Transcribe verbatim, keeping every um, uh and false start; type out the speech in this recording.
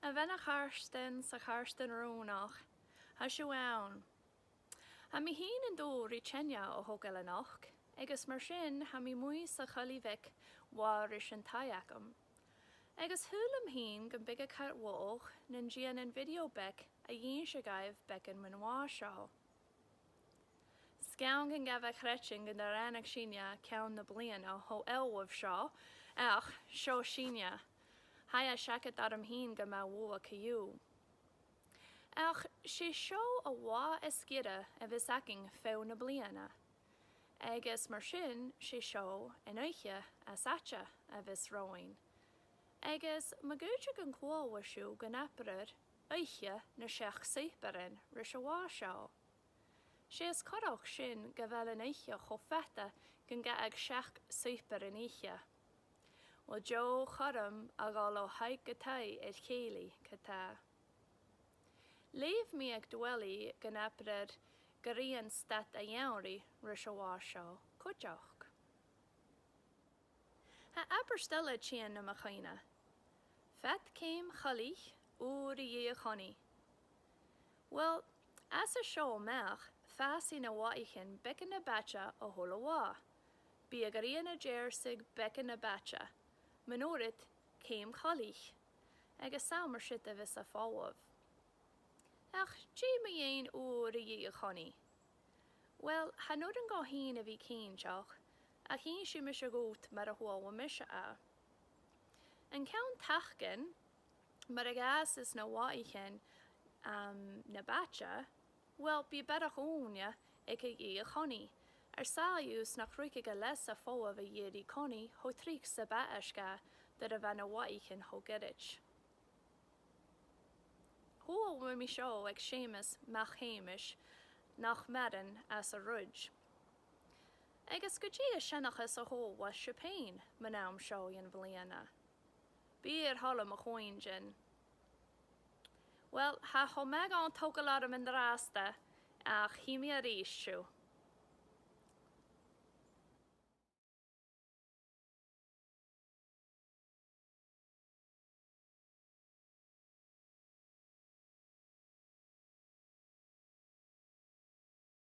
A bhean a' chàirdean 's a' chàirdean rùnach, tha sibh ann. Tha mi fhìn an dùil ri teine a thogail a-nochd, agus mar sin tha mi a-muigh sa choille bheag mhath ris an taigh agam. Agus shaoil leam fhìn gum biodh e car mhath nan dèanainn video beag a dh'innseadh dhuibh beagan mun bhàthaich seo. 'S gann gun gabh e creidsinn gun do ràinig sinne ceann na bliadhna cho eòlach seo, ach seo sinne. Tha e seachad orm fhìn gu math luath co-dhiù. Ach 's e seo an là as giorra a bhios againn feadh na bliadhna. Agus mar sin 's e seo an oidhche as fhaide a bhios romhainn. Agus ma dh'fhaodte gun cuala sibh gun abrar oidhche nan seachd suipearan ris an là seo. 'S e as coireach sin gu bheil an oidhche cho fada gun gabhadh seachd suipearan ithe. Bhuel, deagh chothrom a dhol o thaigh gu taigh air chèilidh, ge-tà. Leugh mi aig Dwelly gun abrar grian stad a' gheamhraidh ris an là seo cuideachd. Tha abairt eile a' tighinn nam chuimhne. Fad ceum choilich, uair a dhìth a' choinnich. Uill, às a seo a-mach, fàsaidh na bhàthaichean beagan na b' fhaide a h-uile là. Bidh a' ghrian a' deàrrsadh beagan na b' fhaide, mun uiread ceum choilich, agus 's ann mar sin a bhios e a' falbh. Ach dè mu dheidhinn uair a dhìth a' choinnich? Uill, chan urrainn dhomh fhìn a bhith cinnteach, ach innsidh mise dhut mar a chuala mise e. An ceann tacain, mura dh'fhàsas na bhàthaichean, um, na b' fhaide, uill, bidh barrachd ùine aig a dhìth a' choinnich, air sàillibh 's nach ruigeadh e leas a' falbh a dh'iarraidh coinneamh cho tric 's a b' fheàirrde dha, nuair a bha na bhàthaichean cho goirid. Chuala mi seo aig Seumas Mac Sheumais nach maireann às an Rùd. Agus gu dè an seanchas a chuala sibh fhèin mun àm seo dhen bhliadhna? Bidh e air thoil mo chuimhne. Uill, tha e cho math gun togail orm an-dràsta, ach chì mi a-rithist sibh.